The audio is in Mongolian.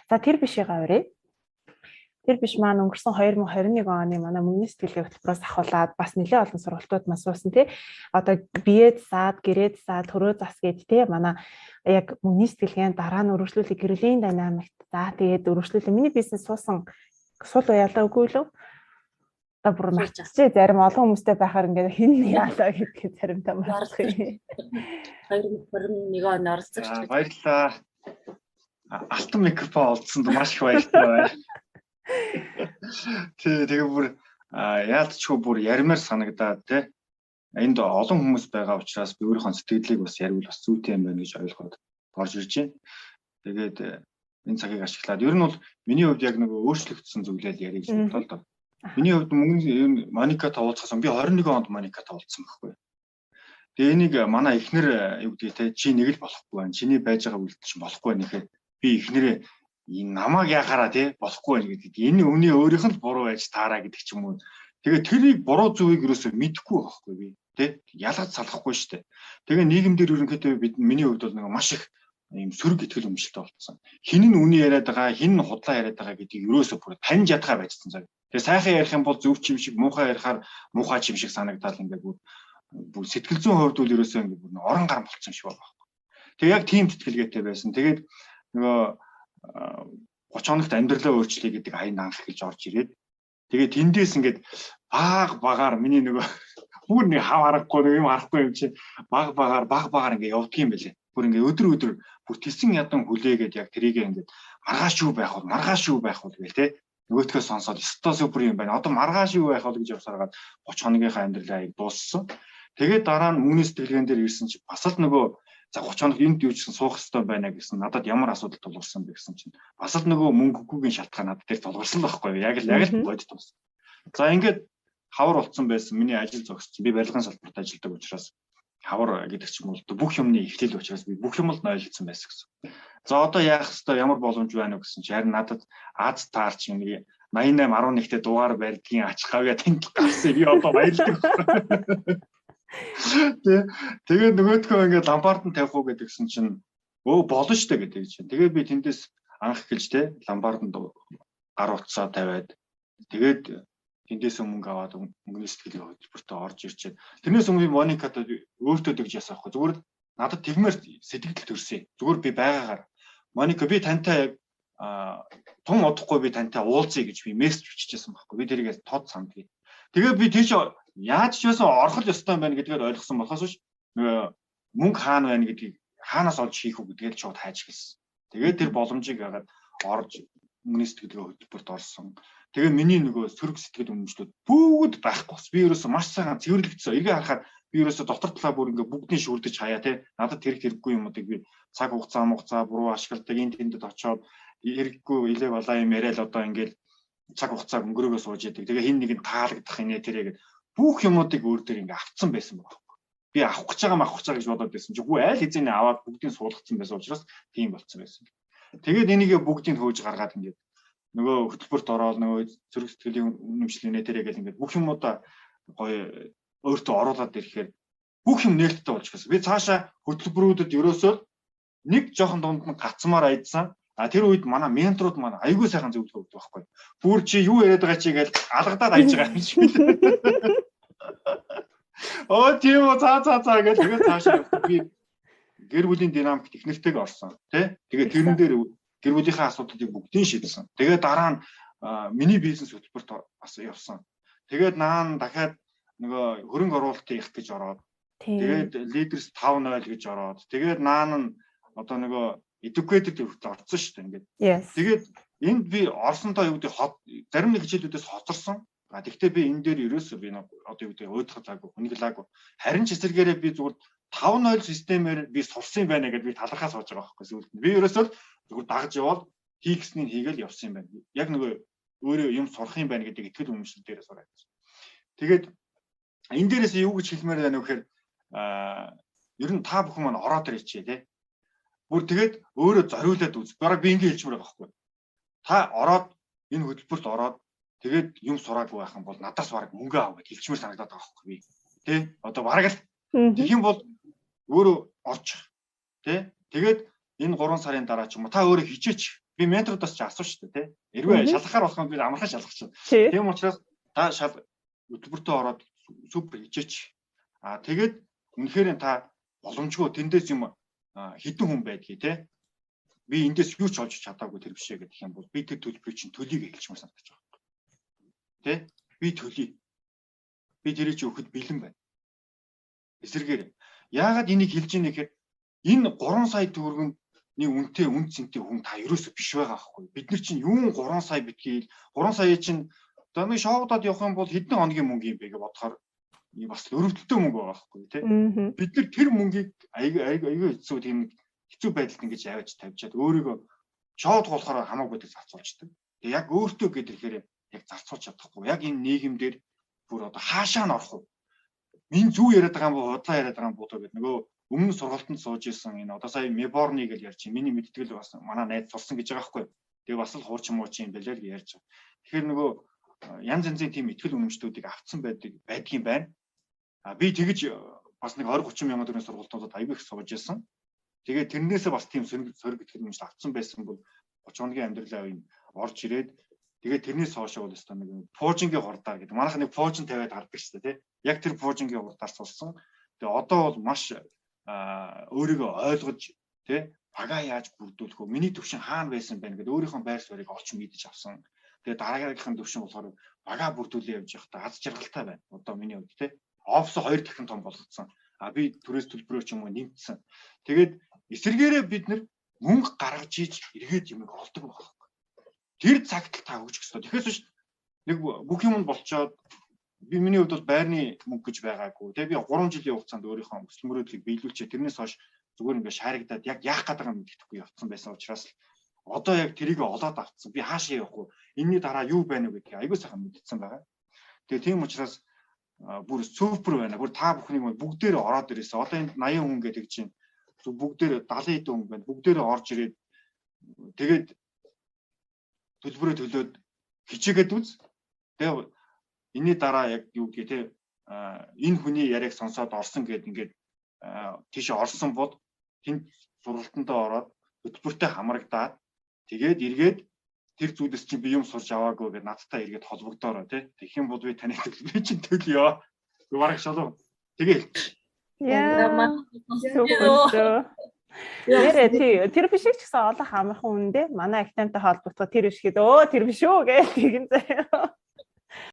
За, тэр бишигээ урья. Тэр биш маань өнгөрсөн 2021 оны манай мөнгөний сэтгэлгээ хөтөлбөрөөс ахуулаад бас нэлээд олон сургалтууд маань суусан, тий. Одоо бие засаад, гэрээ засаад, төрөө зас гээд, тий, манай яг мөнгөний сэтгэлгээний дараа нь өргөжлүүлэх гэр бүлийн динамикт, за, тэгээд өргөжлүүлэх миний бизнес суусан сул уяалаа үгүй лөө. Одоо бүр мартчихжээ, зарим олон хүмүүстэй байхаар ингээд хин яалаа гэдгээ заримдаа мартах юм. 2021 он оролцогч. Баярлалаа. Алтан микрофон олдсонд маш их баяртай байна. Тий, тэгээ бүр яалтчгүй бүр ярмаар санагдаад, тий. Энд олон хүмүүс байгаа учраас би өөрийнхөө сэтгэлийг бас ярил бас зүйтэй юм байна гэж ойлгоод орж ирж байна. Тэгээд энэ цагийг ашиглаад ер нь бол миний хувьд яг нэг өөрчлөгдсөн зүйлээ ярих гэж бодлоо л доо. Миний хувьд мөнгө ер нь Моникатай уулзахаас би 21 онд Моникатай уулзсан байхгүй. Тэгээ энийг манай эхнэр юу гэдгийг те, чи нэг л болохгүй байна. Чиний байж байгаа үйлдэл чинь болохгүй байна гэхээр би эхнэрээ энэ намайг яхаараа те болохгүй байна гэдэг. Энэ өмнө өөрийнх нь буруу байж таараа гэдэг ч юм уу. Тэгээ тэрийг буруу зүгийг ерөөсөө мэдэхгүй байхгүй би. Тэ, ялгаж салахгүй шүү дээ. Тэгээ нийгэмдэр ерөнхийдөө бид миний хувьд бол нэг маш их ийм сөрөг итгэл үнэмшилтэй болцсон. Хин нь үний яриад байгаа, хин нь худлаа яриад байгаа гэдгийг ерөөсөө бүр таньж ядхаа байжсан цаг. Тэгээ сайхан ярих юм бол зөв чим шиг, муухай ярихаар муухай чим шиг санагдаад ингээд бүр сэтгэл зүйн хувьд бол ерөөсөө ингээд бүр орон гар болцсон шиг байгаа байхгүй. Тэгээ яг тийм сэтгэлгээтэй байсан. Тэгээд нөгөө 30 хоногт амьдралаа өөрчлөе гэдэг аян анх эхэлж орж ирээд, тэгээ тэндээс ингээд баг багаар миний нөгөө бүр нэг хав харахгүй, нэг юм харахгүй юм чи баг багаар баг багаар ингээд явдгийм байлээ. Бүр ингээд өдөр өдөр бүр тэсэн ядан хүлээгээд яг тэрийг ингээд маргааш юу байх вэ? Маргааш юу байх вэ гэл те. Нөгөөтгөө сонсоод өстой супер юм байна. Одоо маргааш юу байх вэ гэж явсараад 30 хоногийнхаа амьдралаа дууссан. Тэгээд дараа нь мөнгөний сэтгэлгээн дээр ирсэн чи бас л нөгөө за 30 хоног энд юу ч гэсэн суух хэрэгтэй байна гэсэн надад ямар асуудал тулгарсан бэ гэсэн чинь бас л нөгөө мөнгөгүйгийн шалтгаан надад дээр тулгарсан л байхгүй юу? Яг л бодит тус. За, ингээд хавар болцсон байсан. Миний ажил зогссон. Би барилгын салбарт ажилладаг учраас хавар гэдэг чинь бол бүх юмны эхлэл учраас би бүх юм л нойлцсон байсан гэсэн. За, одоо яах ёстой, ямар боломж байна вэ гэсэн чи харин надад Аз таарч нэг 88.11-тэй дугаар барьдгийн ач гавья тэнд гарсан. Би одоо баярлдаг. Тэ. Тэгээд нөгөөдхөө ингээд ломбард нь тавих уу гэдгсэн чинь өө болно штэ гэдэг чинь. Тэгээд би тэндээс анх эхэлж те ломбарданд гар утсаа тавиад, тэгээд тэндээс мөнгө аваад мөнгөний сэтгэлийн хөтөлбөртөө орж ирчээд, тэрнээс өмнө би Моникатай өөртөө тэгж яасан байхгүй. Зүгээр надад тэгмээр сэтгэл төрсөн. Зүгээр би байгаагаар Моника, би тантай яг тун удахгүй би тантай уулзъя гэж би мессеж биччихсэн байхгүй. Би тэрийг тод сандгийг. Тэгээд би тийш яаж ч байсан орох л ёстой юм байна гэдгээр ойлгосон болохоос биш нөгөө мөнгө хаана байна гэдгийг хаанаас олж хийх үү гэдгээр шууд хайж эхэлсэн. Тэгээд тэр боломжийг хагаад орж мөнгөний сэтгэлгээ хөтөлбөрт орсон. Тэгээ миний нөгөө сөрөг сэтгэл үнэмшлүүд бүгд байхгүй бас. Би ерөөсөө маш сайхан цэвэрлэгдсэн. Эргээ харахаар би ерөөсөө дотор талаа бүр ингээ бүгдний шүрдэж хаяа те. Надад хэрэг хэрэггүй юмудыг би цаг хугацаа мугацаа буруу ашигладаг, энэ тэндэд очоод хэрэггүй илээ балаа юм яриад одоо ингээл цаг хугацааг өнгөрөөгөө сууж идэг. Тэгээ хин нэг нь таалагдах инээ тэрэ гэд бүх юмудыг өөр дээр ингээ авцсан байсан байгаа. Би авах гэж байгаа мах гэж байгаа гэж бодоод байсан чи үгүй айл хэзээний аваад бүгдийг суулгацсан байсан учраас тийм болцсон байсан. Тэгээд энийгээ бүгдийг хөөж гаргаад ингээд нөгөө хөтөлбөрт ороод нөгөө зүрх сэтгэлийн үнэмшил нэ тэрэ гэл ингээд бүх юмудаа гоё өөртөө оруулаад ирэхээр бүх юм нээлттэй болж гисэн. Би цаашаа хөтөлбөрүүдэд ерөөсөө нэг жоохон дунд нь гацмаар айдсан. А тэр үед манай менторууд манай айгүй сайхан зөвлөгөө өгдөг байхгүй. Бүр чи юу яриад байгаа чи гэж алгадаад айж байгаа юм шиг. Оо, тийм үү, за за за гэж тэгээд цаашаа би гэр бүлийн динамик техниктэйг орсон тий. Тэгээд тэрэн дээр гэр бүлийнхээ асуудлыг бүгдийг шийдсэн. Тэгээд дараа нь миний бизнес хөтөлбөрт бас явсан. Тэгээд наан дахиад нөгөө хөрөнгө оруулалтын их гэж ороод, тэгээд Leaders 5.0 гэж ороод, тэгээд наан нь одоо нөгөө educated хүртэл орсон шүү дээ ингээд. Тэгээд энд би орсондоо юу гэдэг зарим нэг хичээлүүдээс хоцорсон. А тэгвэл би энэ дээр ерөөсөө би одоо юу гэдэг уйдах лаагүй, хүнглаагүй. Харин ч эсэргээрээ би зүгээр 5.0 системээр би сурсан юм байна гэдээ би талархаа сууж байгаа байхгүй сүүлд нь. Би ерөөсөө зүгээр дагаж яваад хийгснийг хийгээл явсан юм байна. Яг нөгөө өөрөө юм сурах юм байна гэдэг итгэл үнэмшил дээрээ сураад байсан. Тэгээд энэ дээрээс юу гэж хэлмээр байна вэ гэхээр ер нь та бүхэн маань ороод ирээч те. Бүр тэгээд өөрөө зориулаад үз. Бараг би ингэ хэлчмээр байгаа байхгүй. Та ороод энэ хөтөлбөрт ороод тэгээд юм сураагүй байх юм бол надаас бараг мөнгө аав гэж хэлчмээр санагдаад байгаа байхгүй би. Тэ? Одоо бараг л тэгэх юм бол өөрөө орчих. Тэ? Тэгээд энэ 3 сарын дараа ч юм уу та өөрөө хичээч. Би менторудаас ч асууж шүү дээ, тий. Эрвээ шалгахаар болох юм би амархан шалгах чинь. Тийм учраас та шал хөтөлбөртөө ороод супер хичээч. Аа тэгээд үнэхээр та боломжгүй тэндээс юм хідэн хүн байдгийг тий. Би эндээс юу ч олж чадаагүй тэр бишээ гэдэг юм бол би тэр төлбөрийг чинь төлийг эхэлчмээр санагдаж байгаа байхгүй. Тэ? Би төлөе. Би тэрийг чи өгөхөд бэлэн байна. Эсэргээр яагаад энийг хэлж ийнэ гэхээр энэ 3 сая төгрөгний үнэтэй үн цэнтэй хүн та ерөөсөө биш байгаа байхгүй. Бид нар чинь юун 3 сая битгий 3 сая чинь одоо нэг шоудад явах юм бол хэдэн хоногийн мөнгө юм бэ гэж бодохоор бас өрөвдөлттэй мөнгө байгаа байхгүй тий. Бид нар тэр мөнгийг аягүй аягүй хэцүү тийм нэг хэцүү байдалд ингэж аваач тавьчаад өөрийгөө шоуд болохоор хамаагүй гэдэг зарцуулждаг. Тэгээ яг өөртөө гэдэг ихээр яг зарцуулж чадахгүй. Яг энэ нийгэмдэр бүр одоо хаашаа нь орох вэ? Минь зүг яриад байгаа юм уу, худлаа яриад байгаа юм болоо гэдэг нөгөө өмнө сургалтанд сууж исэн энэ одоо сая Меборни гэж ярьж чинь миний мэдтгэл бас манай найз сурсан гэж байгаа байхгүй. Тэгээ бас л хуурч мууч юм бэлээ л гэж ярьж байгаа. Тэгэхээр нөгөө янз янзын тийм итгэл үнэмшдүүдийг авцсан байдаг байдгийн байна. А би тэгэж бас нэг 20 30 мянган төгрөгийн сургалтуудад аягүй их сууж исэн. Тэгээд тэрнээсээ бас тийм сөрөг итгэл үнэмшил авцсан байсан бол 30 хоногийн амьдралаа энэ орж ирээд тэгээд тэрнээс хойш бол өстой нэг пуужингийн хурдаар гэдэг. Манайх нэг пуужин тавиад хардаг шүү дээ, тий. Яг тэр пуужингийн хурдаар сулсан. Тэгээ одоо бол маш өөрийгөө ойлгож тий бага яаж бүрдүүлэх вэ? Миний төвшин хаана байсан бэ гэдээ өөрийнхөө байр суурийг олж мэдэж авсан. Тэгээ дараагийнхын төвшин болохоор бага бүрдүүлээ явж байхдаа аз жаргалтай байна. Одоо миний хувьд тий. Офс 2 дахин том болгоцсон. А би түрээс төлбөрөө ч юм уу нэмтсэн. Тэгээд эсэргээрээ бид нар мөнгө гаргаж ийж эргээд юмыг олдог байх. Тэр цагт л та өгч ёстой. Тэгэхээс биш нэг бүх юм болчоод би миний хувьд бол байрны мөнгө гэж байгаагүй. Тэгээ би 3 жилийн хугацаанд өөрийнхөө өсөл мөрөөдлийг биелүүлчихээ. Тэрнээс хойш зүгээр ингээ шааригдаад яг яах гээд байгаа юм мэдэхгүй явцсан байсан учраас одоо яг тэрийг олоод авцсан. Би хаашаа явах вэ? Энийний дараа юу байна вэ гэдгийг айгүй сайхан мэдсэн байгаа. Тэгээ тийм учраас бүр супер байна. Бүр та бүхнийг бүгдээрээ ороод ирээсэ. Одоо энд 80 хүн гэдэг чинь бүгдээр 70 хэдэн хүн байна. Бүгдээрээ орж ирээд тэгээд төлбөрөө төлөөд хичээгээд үз. Тэгээ энэний дараа яг юу гэдгийг те энэ хүний яриаг сонсоод орсон гэд ингээд тийш орсон бол тэнд сургалтандаа ороод хөтөлбөртэй хамрагдаад тэгээд эргээд тэр зүйлээс чинь би юм сурч аваагүй гэд надтай эргээд холбогдоорой тий. Тэгэх юм бол би таны төлбөрийг чинь төлөё. Би бараг шалуу. Тэгээ хэлчих. Яа. Супер. Нэрээ тий тэр бишиг ч гэсэн олох амархан үндэ манай актемтай холбогдох тэр биш гээд өө тэр биш үү гэж тэгэн заяа.